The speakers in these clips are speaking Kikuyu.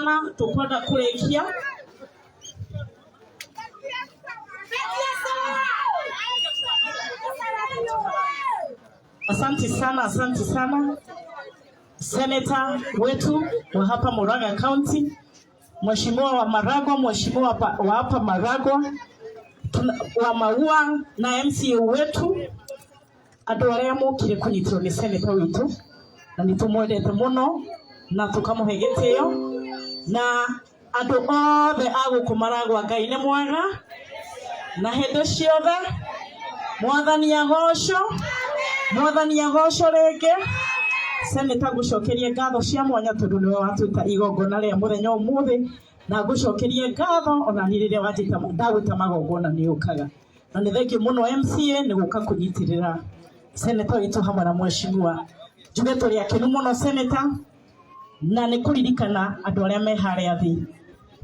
Sana tukwenda kurikia. Asante sana, asante sana Senator wetu wa hapa Murang'a County, Mheshimiwa wa Maragwa, Mheshimiwa wa hapa Maragwa wa Maua na MCA wetu, andu aria mokire kunyitirwo ni senator witu na ni tumwendete muno na tukamuhe gitio na andu othe a guku Maragwa. Ngai ni mwega na hindi ciothe. Mwathani agocwo, Mwathani agocwo ringi. Senator, ngucokerie ngatho cia mwanya tondu niwe watuta igongona ria muthenya umuthi, na ngucokerie ngatho ona ni riria wanjita ndagwita magongona ni ukaga. Na ni thengiũ muno MCA ni guka kunyitirira senator witu hamwe na mheshimiwa. Njuge turi akenu muno, senator, na ni kuririkana andu aria me haria thi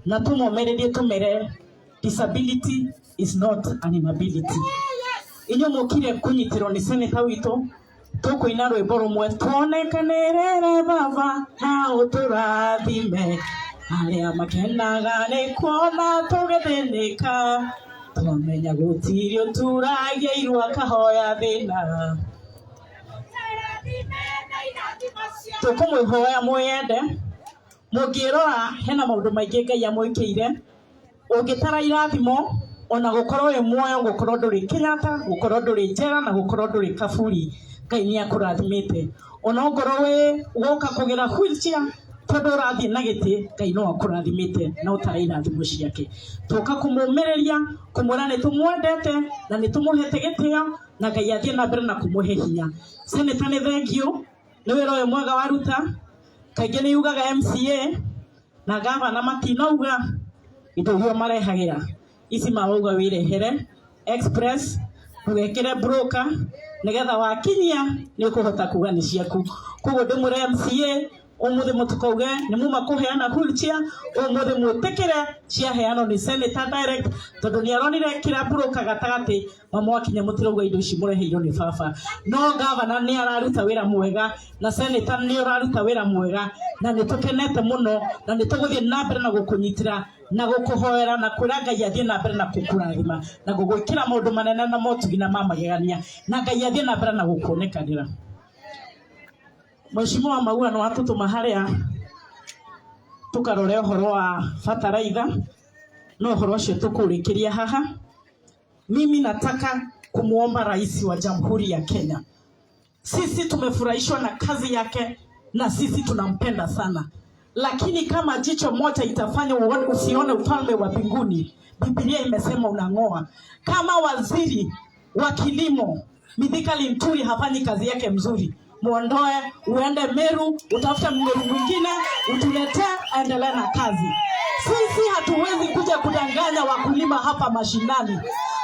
na tumomeririe tumere disability is not an inability. Inyuĩ mukire kunyitirwo ni senator witu, tukuina rwimbo rumwe tuonekanĩrĩre baba na ũtũrathime arĩa makenaga nĩ kuona tũgĩthĩnĩka twamenya gũtirĩ ũturagĩirwo akahoya thĩna. Tũkũmwĩhoya mwĩyende. Mũngĩrora hena maũndũ maingĩ Ngai amwĩkĩire. Ũngĩtara irathimo, ona gũkorwo wĩ muoyo, gũkorwo ndũrĩ Kenyatta, gũkorwo ndũrĩ njera na gũkorwo ndũrĩ kaburi, Ngai nĩ akũrathimĩte. Ona ongorwo wĩ woka kũgĩra wheelchair tondu ũrathiĩ na gĩtĩ, Ngai no akũrathimĩte na ũtare irathimo ciake. Tũka kũmũmĩrĩria kũmwĩra nĩ tũmwendete na nĩ tũmũhete gĩtĩo na Ngai athiĩ na mbere na kũmũhe hinya. Senator, nĩ thengiũ nĩ wĩra ũyũ mwega waruta. Kaingĩ nĩ yugaga MCA na gavana matinauga indo iria marehagĩra ici mawauga wĩrehere express, ndũgekĩre broker, nĩgetha wakinyia nĩ ũkũhota kuga nĩ ciaku. Koguo ndĩmwĩre MCA ũmũthĩ mũtikauge nĩ muma kũheana wheelchair, ũmũthĩ mwĩtĩkĩre ciaheanwo nĩ senator direct, tondũ nĩ aronire kĩrĩa broker gatagatĩ mamwakinya mũtirauga indo ici mũreheirwo nĩ baba. No gavana nĩ araruta wĩra mwega na senator nĩ ũraruta wĩra mwega na nĩ tũkenete mũno na nĩ tũgũthiĩ na mbere na gũkũnyitĩra na gũkũhoera na kwĩra Ngai athiĩ na mbere na gũkũrathima na gũgwĩkĩra maũndũ manene na motugi na ma magegania, na Ngai athiĩ na mbere na gũkuonekanĩra. Mheshimiwa Maua nĩ watũtũma harĩa tũkarore ũhoro wa bataraitha, no ũhoro ũcio tũkũrĩkĩria haha. Mimi nataka kumwomba Rais wa Jamhuri ya Kenya. Sisi tumefurahishwa na kazi yake na sisi tunampenda sana, lakini kama jicho moja itafanya usione ufalme wa mbinguni, Biblia imesema unang'oa. Kama waziri wa kilimo Mithika Linturi hafanyi kazi yake mzuri, muondoe, uende Meru, utafute Mmeru mwingine, utuletee, aendelee na kazi. Sisi hatuwezi kuja kudanganya wakulima hapa mashinani.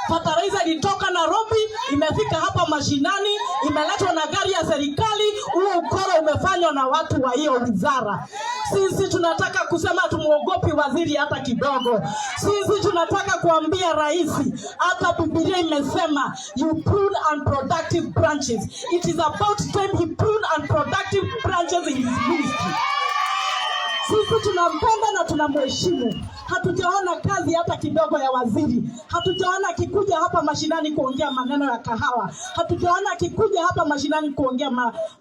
Fertilizer ilitoka Nairobi, imefika hapa mashinani, imeletwa na gari ya serikali. Huo ukora umefanywa na watu wa hiyo wizara. Sisi tunataka kusema tumuogopi waziri hata kidogo. Sisi tunataka kuambia rais, hata Biblia imesema you prune unproductive branches. It is about time he prune unproductive branches in his ministry. Sisi tunampenda na tunamheshimu. Hatujaona kazi hata kidogo ya waziri. Hatujaona akikuja hapa mashinani kuongea maneno ya kahawa. Hatujaona akikuja hapa mashinani kuongea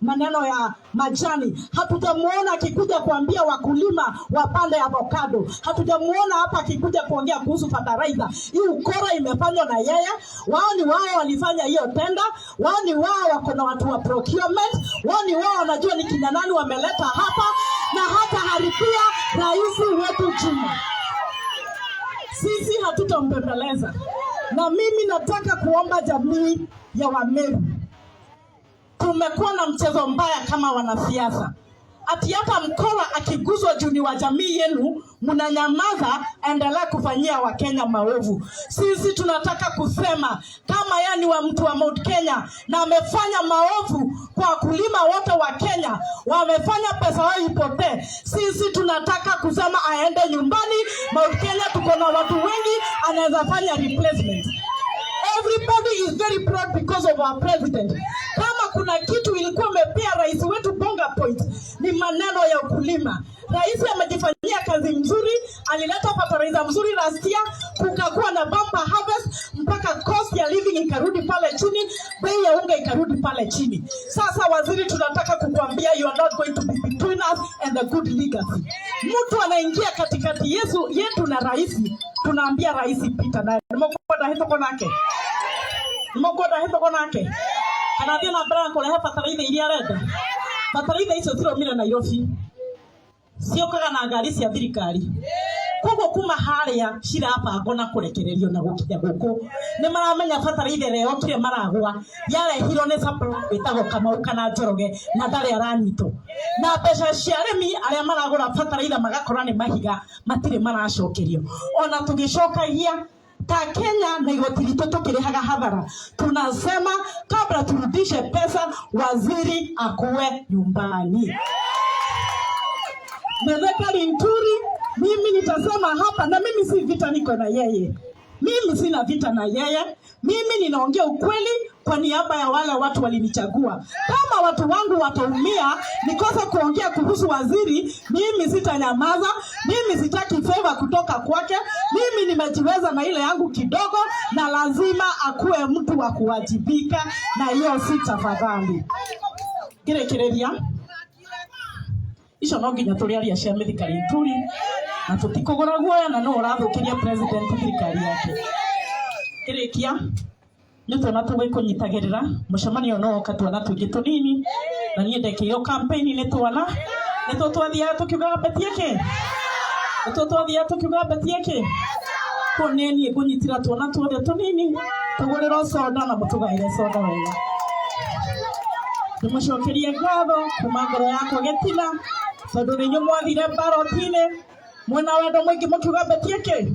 maneno ya majani. Hatujamuona akikuja kuambia wakulima wapande avocado. Hatujamuona hapa akikuja kuongea kuhusu fertilizer. Hii ukora imefanywa na yeye. Wao ni wao walifanya hiyo tenda. Wao ni wao wako na watu wa procurement. Wao ni wao wanajua ni kina nani wameleta hapa na hata haribia rais wetu jina. Sisi hatutambembeleza. Na mimi nataka kuomba jamii ya Wameru, tumekuwa na mchezo mbaya kama wanasiasa, ati hata mkora akiguzwa juu ni wa jamii yenu, mnanyamaza, endelea kufanyia Wakenya maovu. Sisi tunataka kusema kama yeye ni wa mtu wa Mount Kenya na amefanya maovu kwa wakulima wote wa Kenya, wamefanya pesa yao ipotee. Sisi tunataka kusema aende nyumbani. Mount Kenya tuko na watu wengi, anaweza fanya replacement. Everybody is very proud because of our president. Kama kuna kitu ilikuwa imepea rais wetu bonga point ni maneno ya ukulima. Rais amejifanyia kazi mzuri, alileta fertilizer mzuri last year, kukakuwa na bumper harvest mpaka cost ya living ikarudi pale chini, bei ya unga ikarudi pale chini. Sasa waziri, tunataka kukuambia you are not going to be between us and the good legacy. Mtu anaingia katikati yesu yetu na rais, tunaambia rais pita naye. Nĩmũkwenda hĩtũkwo nake? Nĩmũkwenda hĩtũkwo nake? Kana thiĩ na mbere na kũrehe bataraitha iria arenda? Bataraitha icio ciraumire Nairobi, ciũkaga na ngari cia thirikari, koguo kuma harĩa cirabangwo na kũrekererio na gũkinya gũkũ nĩ maramenya bataraitha ĩrĩa yokire Maragwa yarehirwo nĩ supplier wĩtagwo Kamau kana Njoroge, na ndarĩ aranyitwo, na mbeca cia arĩmi arĩa maragũra bataraitha magakora nĩ mahiga matirĩ maracokerio. Ona tũgĩcokagia ta Kenya na igoti ritũ tukirihaga hathara, tunasema kabla turudishe pesa, waziri akuwe nyumbani. Mithika Linturi, mimi nitasema hapa, na mimi si vita niko na yeye, mimi sina vita na yeye. Mimi ninaongea ukweli kwa niaba ya wale watu walinichagua. Kama watu wangu wataumia nikose kuongea kuhusu waziri, mimi sitanyamaza. Mimi sitaki favor kutoka kwake. Mimi nimejiweza na ile yangu kidogo, na lazima akuwe mtu wa kuwajibika, na hiyo si tafadhali. Ngĩrĩkĩrĩria icio no nginya tũrĩaria cia Mithika Linturi na tũtikũgũra guoya, na no ũrathũkĩria president thirikari yake. Ngĩrĩkia, nĩ tuona tũgĩkũnyitagĩrĩra mũcemanio no oka tuona tũingĩ tũnini, na niĩ ndekĩirwo campaign nĩ twana nĩtũ twathiaga tũkiugaga Betty ĩkĩ, nĩtũ twathiaga tũkiugaga Betty ĩkĩ. Kũu nĩ niĩ ngũnyitĩra tuona tuothe tũnini tũgũrĩrwo soda na mũtũgaĩre soda wega. Ndĩmũcokerie ngatho kuma ngoro yakwa gĩtina, tondũ nĩ inyuĩ mwathire ballot-inĩ mwĩna wendo mũingĩ, mũkiuga Betty ĩkĩ,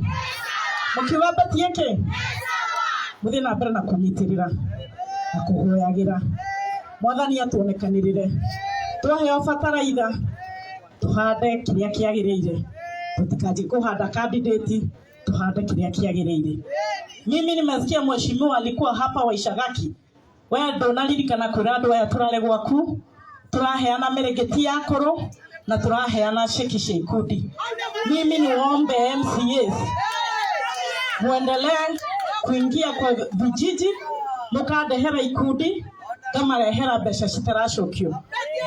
mũkiuga Betty ĩkĩ. Mũthiĩ na mbere na kũnyitĩrĩra na kũhoyagĩra mwathani atuonekanĩrĩre, twaheo bataraitha tũhande kĩrĩa kĩagĩrĩire, tũtikanjie kũhanda candidate, tuhande kĩrĩa kĩagĩrĩire. Mimi nimesikia mheshimiwa alikuwa hapa wa Ishagaki, we ndũnaririkana kwĩra andũ aya tũrarĩ gwaku, tũraheana mĩrĩngĩti ya kũrũ na tũraheana ceki cia ikundi. Mimi niwaombe MCAs muendelee kuingia kwa vijiji, mukandehera ikundi, ngamarehera mbeca citaracokio.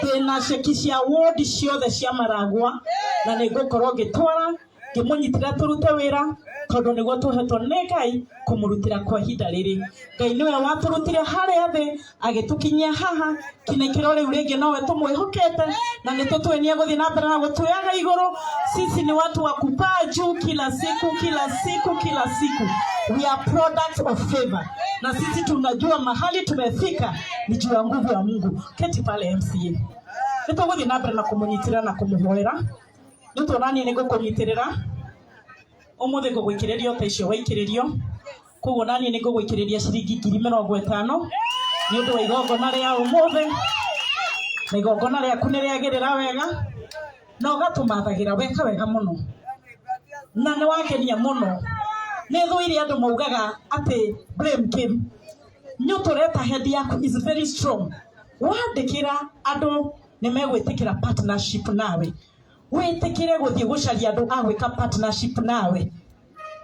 Ndĩna ceki cia ward ciothe cia Maragwa, na nĩ ngũkorwo ngĩtwara ngĩmũnyitĩra tũrute wĩra, tondũ nĩguo tũhetwo nĩ Ngai kũmũrutĩra kwa ihinda rĩrĩ. Ngai nĩwe watũrutire harĩa thĩ agĩtũkinyia haha kinĩkĩro rĩu rĩngĩ, nowe tũmwĩhokete na nĩ tũtũĩ nĩ egũthiĩ na mbere na gũtũyaga igũrũ. Sisi ni watu wa kupaa juu kila siku, kila siku, kila siku. We are products of favor, na sisi tunajua mahali tumefika ni juu ya nguvu ya Mungu. Keti pale MCA, nĩ tũgũthiĩ na mbere na kũmũnyitĩrĩra na kũmũhoera. Nĩ tuona niĩ nĩ ngũkũnyitĩrĩra ũmũthĩ, ngũgũikĩrĩria o ta icio waikĩrĩrio, koguo naniĩ nĩ ngũgũikĩrĩria ciringi 50,000 nĩ ũndũ wa igongona rĩa ũmũthĩ, na igongona rĩaku nĩ rĩagĩrĩra wega na ũgatũmathagĩra weka wega mũno na nĩ wakenia mũno. Nĩ thũire andũ maugaga atĩ blame game. Nĩ ũtũreta head yaku is very strong, wandĩkĩra andũ nĩ megwĩtĩkĩra partnership nawe, wĩtĩkĩre gũthiĩ gũcaria andũ a gwĩka partnership nawe.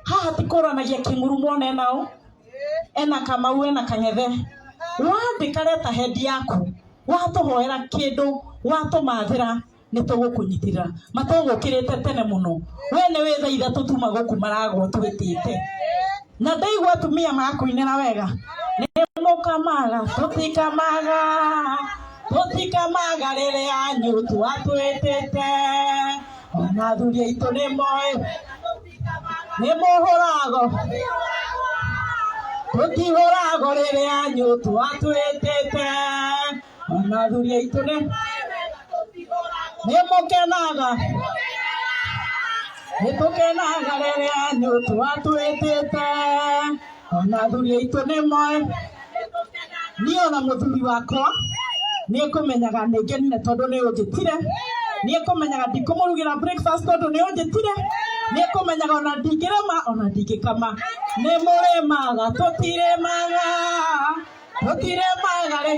Haha ti kũranagia kĩng'uru mwone nao ena Kamau ena Kang'ethe. Wandĩka leta head yaku, watũhoera kĩndũ, watũmathĩra, nĩ tũgũkũnyitĩrĩra. Matũgũkĩrĩte tene mũno, we nĩ wĩ thaa 3 tuma gũkũ Maragwa twĩtĩte, na ndaigua atumia makũinĩra wega, nĩ mũkamaga tũtikamaga, tũtikamaga rĩrĩa nyutu atwĩtĩte, ona athuri aitũ nĩ moĩ nĩ mũhũrago, tũtihũrago rĩrĩa nyutu atwĩtĩte, ona athuri aitũ nĩ mũkenaga, nĩ tũkenaga rĩrĩa nyutu atwĩtĩte, ona athuri aitũ nĩ moĩ. Niĩ ona mũthuri wakwa nĩ ekũmenyaga nĩ ngenire tondũ nĩ ũnjĩtire, nĩ ekũmenyaga ndikũmũrugĩra breakfast tondũ nĩ ũnjĩtire, nĩ ekũmenyaga ona ndingĩrĩma ona ndingĩkama. Nĩ mũrĩmaga tũtirĩmaga, tũtirĩmaga rĩ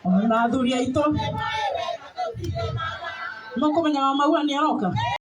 ona athuri aitũ. Nĩmũkũmenya wa Maua nĩ aroka?